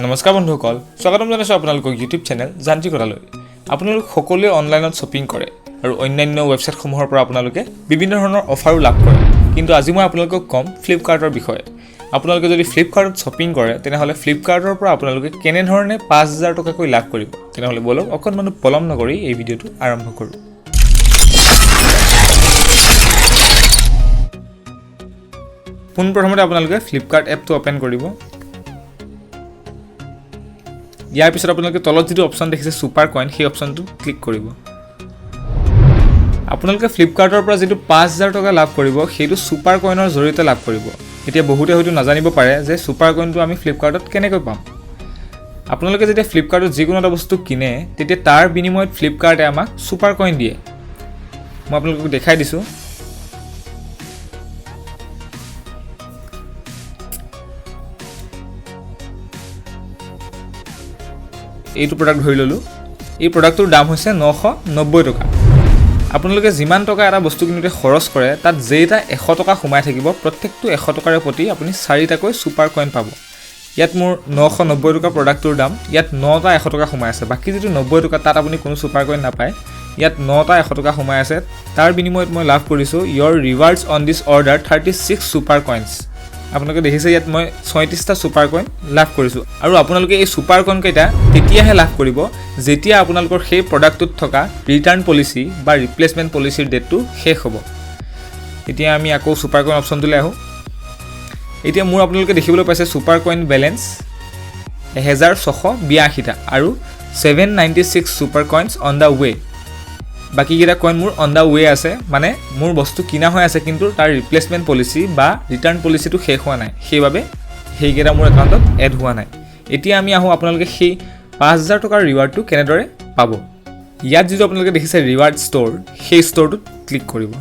নমস্কাৰ বন্ধুসকল, স্বাগতম জনাইছোঁ আপোনালোকক ইউটিউব চেনেল যান্ত্ৰিকতালৈ। আপোনালোক সকলোৱে অনলাইনত শ্বপিং কৰে আৰু অন্যান্য ৱেবছাইটসমূহৰ পৰা আপোনালোকে বিভিন্ন ধৰণৰ অফাৰো লাভ কৰে। কিন্তু আজি মই আপোনালোকক ক'ম ফ্লিপকাৰ্টৰ বিষয়ে। আপোনালোকে যদি ফ্লিপকাৰ্টত শ্বপিং কৰে, তেনেহ'লে ফ্লিপকাৰ্টৰ পৰা আপোনালোকে কেনেধৰণে 5000 টকাকৈ লাভ কৰিব? তেনেহ'লে ব'লক, অকণমানো পলম নকৰি এই ভিডিঅ'টো আৰম্ভ কৰোঁ। পোনপ্ৰথমতে আপোনালোকে ফ্লিপকাৰ্ট এপটো অ'পেন কৰিব। ইয়াৰ পিছত আপোনালোকে তলত যিটো অপশ্যন দেখিছে ছুপাৰ কইন, সেই অপশ্যনটোত ক্লিক কৰিব। আপোনালোকে ফ্লিপকাৰ্টৰ পৰা যিটো 5000 টকা লাভ কৰিব, সেইটো ছুপাৰ কইনৰ জৰিয়তে লাভ কৰিব। এতিয়া বহুতে হয়তো নাজানিব পাৰে যে ছুপাৰ কইনটো আমি ফ্লিপকাৰ্টত কেনেকৈ পাম। আপোনালোকে যেতিয়া ফ্লিপকাৰ্টত যিকোনো এটা বস্তু কিনে, তেতিয়া তাৰ বিনিময়ত ফ্লিপকাৰ্টে আমাক ছুপাৰ কইন দিয়ে। মই আপোনালোকক দেখাই দিছোঁ। এইটো প্ৰডাক্ট ধৰি ল'লোঁ। এই প্ৰডাক্টটোৰ দাম হৈছে 990 টকা। আপোনালোকে যিমান টকা এটা বস্তু কিনোতে খৰচ কৰে, তাত যেইটা 100 টকা সোমাই থাকিব, প্ৰত্যেকটো 100 টকাৰে প্ৰতি আপুনি চাৰিটাকৈ ছুপাৰ কইন পাব। ইয়াত মোৰ 990 টকা প্ৰডাক্টটোৰ দাম, ইয়াত নটা 100 টকা সোমাই আছে। বাকী যিটো 90 টকা, তাত আপুনি কোনো ছুপাৰ কইন নাপায়। ইয়াত নটা 100 টকা সোমাই আছে, তাৰ বিনিময়ত মই লাভ কৰিছোঁ "Your rewards on this order 36 super coins"। আপোনালোকে দেখিছে, ইয়াত মই 36টা ছুপাৰ কইন লাভ কৰিছোঁ। আৰু আপোনালোকে এই ছুপাৰ কইনকেইটা তেতিয়াহে লাভ কৰিব, যেতিয়া আপোনালোকৰ সেই প্ৰডাক্টটোত থকা ৰিটাৰ্ণ পলিচি বা ৰিপ্লেচমেণ্ট পলিচিৰ ডেটটো শেষ হ'ব। এতিয়া আমি আকৌ ছুপাৰ কইন অপশ্যনটোলৈ আহোঁ। এতিয়া মোৰ আপোনালোকে দেখিবলৈ পাইছে ছুপাৰ কইন বেলেঞ্চ 1682টা আৰু 796 super coins on the way। বাকীকেইটা কইন মোৰ অন the ৱে আছে, মানে মোৰ বস্তু কিনা হৈ আছে, কিন্তু তাৰ ৰিপ্লেচমেণ্ট পলিচি বা ৰিটাৰ্ণ পলিচিটো শেষ হোৱা নাই, সেইবাবে সেইকেইটা মোৰ একাউণ্টত এড হোৱা নাই। এতিয়া আমি আহোঁ, আপোনালোকে সেই 5000 টকাৰ ৰিৱাৰ্ডটো কেনেদৰে পাব। ইয়াত যিটো আপোনালোকে দেখিছে ৰিৱাৰ্ড ষ্ট'ৰ, সেই ষ্ট'ৰটোত ক্লিক কৰিব।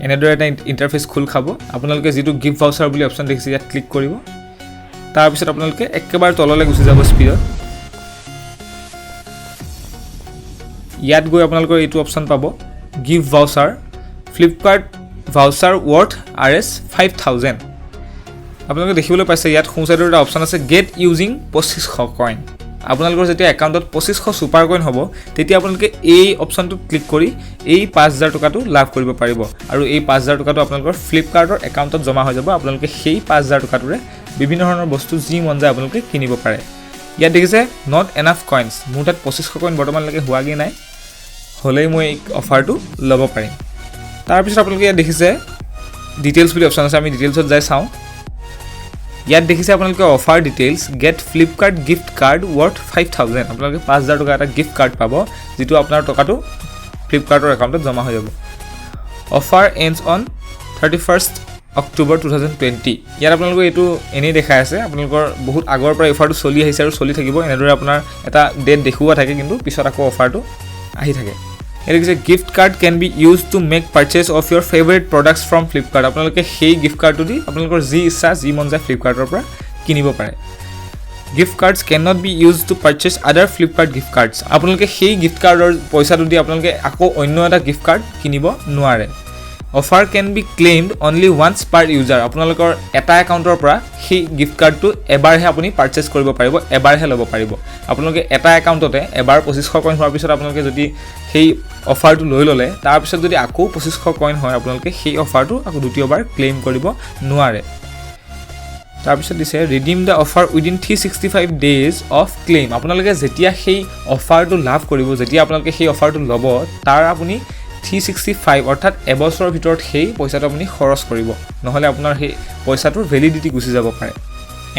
এনেদৰে এটা ইণ্টাৰফেচ খোল খাব। আপোনালোকে যিটো গিফ্ট ভাউচাৰ বুলি অপশ্যন দেখিছে, ইয়াত ক্লিক কৰিব। তাৰপিছত আপোনালোকে একেবাৰে তললৈ গুচি যাব স্পীডত। ইয়াত গৈ আপোনালোকৰ এইটো অপশ্যন পাব, gift voucher, Flipkart voucher worth Rs 5000। আপোনালোকে দেখিবলৈ পাইছে, ইয়াত সোঁ চাইডৰ এটা অপশ্যন আছে গেট ইউজিং 2500 কইন। আপোনালোকৰ যেতিয়া একাউণ্টত 2500 ছুপাৰ কইন হ'ব, তেতিয়া আপোনালোকে এই অপশ্যনটোত ক্লিক কৰি এই 5000 টকাটো লাভ কৰিব পাৰিব। আৰু এই 5000 টকাটো আপোনালোকৰ ফ্লিপকাৰ্টৰ একাউণ্টত জমা হৈ যাব। আপোনালোকে সেই 5000 টকাটোৰে বিভিন্ন ধৰণৰ বস্তু যি মন যায় আপোনালোকে কিনিব পাৰে। ইয়াত দেখিছে not enough coins. মোৰ তাত 2500 কইন বৰ্তমানলৈকে হোৱাগৈ নাই, হ'লেই মই এই অফাৰটো ল'ব পাৰিম। তাৰপিছত আপোনালোকে ইয়াত দেখিছে ডিটেইলছ বুলি অপশ্যন আছে। আমি ডিটেইলছত যাই চাওঁ। ইয়াত দেখিছে আপোনালোকে offer details, get Flipkart gift card worth 5000। আপোনালোকে 5000 টকা এটা গিফ্ট কাৰ্ড পাব, যিটো আপোনাৰ টকাটো ফ্লিপকাৰ্টৰ একাউণ্টত জমা হৈ যাব। Offer ends on 31st October 2020। ইয়াত আপোনালোকৰ এইটো এনেই দেখাই আছে। আপোনালোকৰ বহুত আগৰ পৰা অফাৰটো চলি আহিছে আৰু চলি থাকিব। এনেদৰে আপোনাৰ এটা ডেট দেখুওৱা থাকে, কিন্তু পিছত আকৌ অফাৰটো আহি থাকে। এইটো কৈছে, "Gift card can be used to make purchase of your favourite products from Flipkart"। আপোনালোকে সেই গিফ্ট কাৰ্ডটো দি আপোনালোকৰ যি ইচ্ছা, যি মন যায় ফ্লিপকাৰ্টৰ পৰা কিনিব পাৰে। Gift cards can not be used to purchase other Flipkart gift cards. আপোনালোকে সেই গিফ্ট কাৰ্ডৰ পইচাটো দি আপোনালোকে আকৌ অন্য এটা গিফ্ট কাৰ্ড কিনিব নোৱাৰে। Offer can be claimed only once per user। আপোনালোকৰ এটা একাউণ্টৰ পৰা সেই গিফ্ট কাৰ্ডটো এবাৰহে আপুনি পাৰ্চেছ কৰিব পাৰিব, এবাৰহে ল'ব পাৰিব। আপোনালোকে এটা একাউণ্টতে এবাৰ 2500 কইন হোৱাৰ পিছত আপোনালোকে যদি সেই অফাৰটো লৈ ল'লে, তাৰপিছত যদি আকৌ 2500 কইন হয়, আপোনালোকে সেই অফাৰটো আকৌ দ্বিতীয়বাৰ ক্লেইম কৰিব নোৱাৰে। তাৰপিছত দিছে, "Redeem the offer within 365 days of claim"। আপোনালোকে যেতিয়া সেই অফাৰটো লাভ কৰিব, যেতিয়া আপোনালোকে সেই অফাৰটো ল'ব, তাৰ আপুনি 365 অৰ্থাৎ এবছৰৰ ভিতৰত সেই পইচাটো আপুনি খৰচ কৰিব, নহ'লে আপোনাৰ সেই পইচাটোৰ ভেলিডিটি গুচি যাব পাৰে।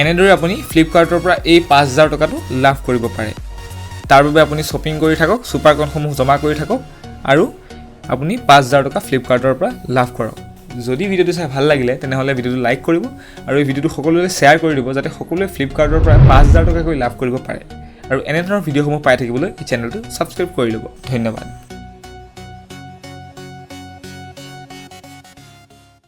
এনেদৰে আপুনি ফ্লিপকাৰ্টৰ পৰা এই 5000 টকাটো লাভ কৰিব পাৰে। তাৰ বাবে আপুনি শ্বপিং কৰি থাকক, ছুপাৰ কইনসমূহ জমা কৰি থাকক আৰু আপুনি 5000 টকা ফ্লিপকাৰ্টৰ পৰা লাভ কৰক। যদি ভিডিঅ'টো চাই ভাল লাগিলে, তেনেহ'লে ভিডিঅ'টো লাইক কৰিব আৰু এই ভিডিঅ'টো সকলোৱে শ্বেয়াৰ কৰি দিব, যাতে সকলোৱে ফ্লিপকাৰ্টৰ পৰা 5000 টকাকৈ লাভ কৰিব পাৰে। আৰু এনেধৰণৰ ভিডিঅ'সমূহ পাই থাকিবলৈ এই চেনেলটো ছাবস্ক্ৰাইব কৰি ল'ব। ধন্যবাদ।